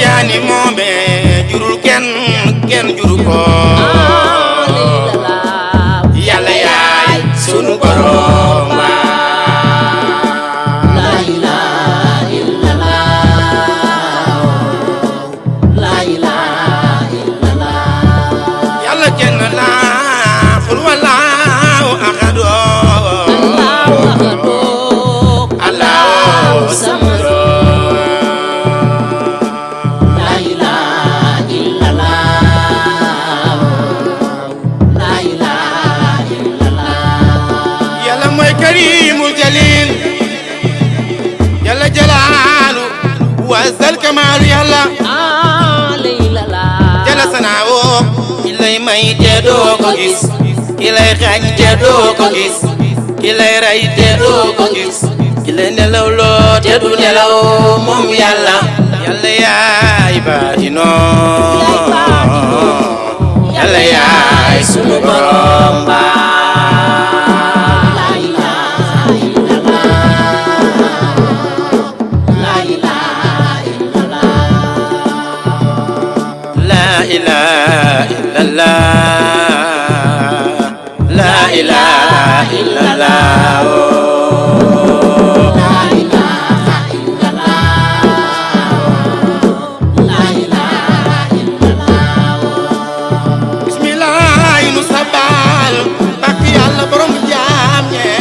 yaani moome jurul kenn juru ko yàlla yaay sunu borom ba la ilaha illallah la ilaha illallah yàlla kenn la xul wallahu ahad allahu ahad allahu samad la ilaha illallah la ilaha illallah yàlla mooy karimul jalil yàlla jalaalu wa zal kamal yàlla jala sanaawo ki lay may te doo ko gis ki lay xañ te doo ko gis ki lay ray te doo ko gis ki lay nelaw loo te du nelaw moom yàlla yàlla yaay baatinoo yàlla yaay sunu borom ba la ilaha illallah la ilaha illallah la ilaha illallah la ilaha illallah la ilaha illallah la ilaha illallah bismillah nu sabal bak yàlla borom jaam ñee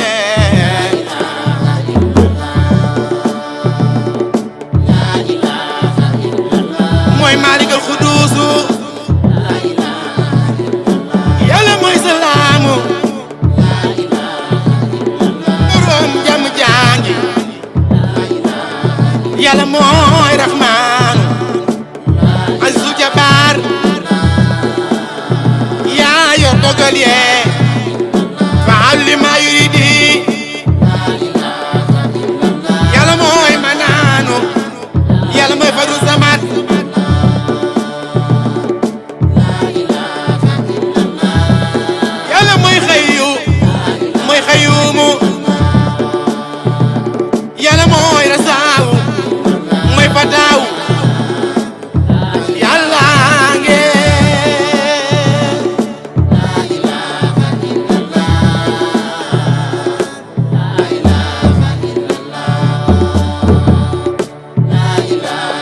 la ilaha illallah mooy maalikal xuduusu yàlla mooy salaamu borom jàmm jaangi yàlla mooy raxmaanu azu jabaar yaa yor dogal yee faal li ma yuridi yàlla mooy manaanu yàlla mooy faru samat yàlla mooy xayyu mooy xayyuumu yàlla mooy rasaawu mooy fataawu yàlla nge la ilaha